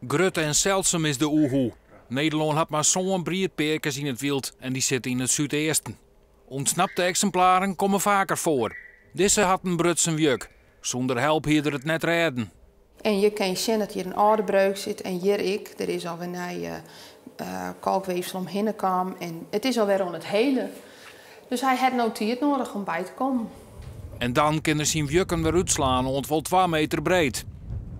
Grut en seldsum is de oehoe. Nederlân hat mar sân briedpearkes yn it wyld en dy sitte yn it súdeasten. Ûntsnapte eksimplaren komme faker foar. Dizze hat in brutsen wjuk. Sûnder help hie er it net rêden. En hjir kinne je sjen dat hjir in âlde breuk sit en hjir ek. Der is alwer nij kalkweefsel omhinne kaam en it is alwer oan it helen. Dus hy hat no tiid nedich om by te kommen. En dan kin er syn wjukken wer útslaan oant wol 2 meter breed.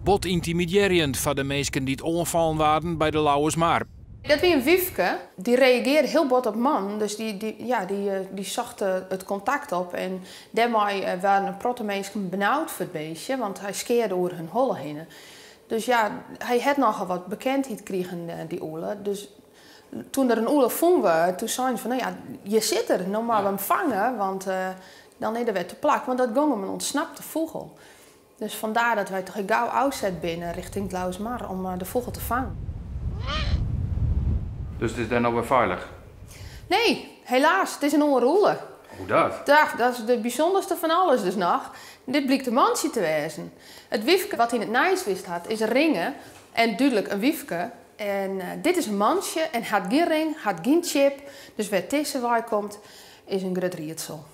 Bot yntimidearjend foar de minsken dy't oanfallen waarden by de Lauwersmar. Dat wie in wyfke, dy reagearre hiel bot op mannen, dus dy, ja, dy socht it kontakt op. En dêrmei waarden in protte minsken benaud foar it beestje, want hy skearde oer hun holle hinne. Dus ja, hy hat nochal wat bekendheid krigen, dy ûle. Dus toen der in ûle fûn waard, toen seinen se fan, no ja, hjir sit er, no moatte we him fange, want dan is er wer te plak. Want dat gong om in ûntsnapte fûgel. Dus vandaar dat wy toch ek gau ôfset binne rjochting it Lauwersmar om de fûgel te fangen. Dus it is dêr no wer feilich? Nee, helaas, it is in oare ûle. Hoe dat? Ja, dat is de bysûnderste fan alles dus noch. Dit blykt in mantsje te wêzen. It wyfke wat yn it nijs west hat is ringe en dúdlik in wyfke. En dit is in mantsje en hat gjin ring, hat gjin chip. Dus wêr't dizze wei komt is in grut riedsel.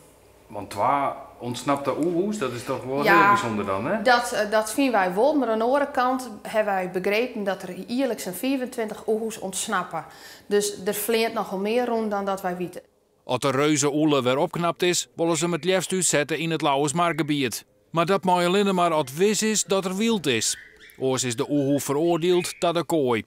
Want twa ûntsnapte oehoes, dat is toch wol hiel bysûnder dan, hè? Ja, dat fine wy wol. Mar oan de oare kant hawwe wy begrepen dat der jierliks sa'n 25 oehoes ûntsnappe. Dus der fleant nochal mear rûn dan dat wy witte. As de reuze-ûle wer opknapt is, wolle se him it leafst útsette yn it Lauwersmargebiet. Mar dat mei allinne mar as wis is dat der wyld is. Oars is de oehoe feroardield ta de koai.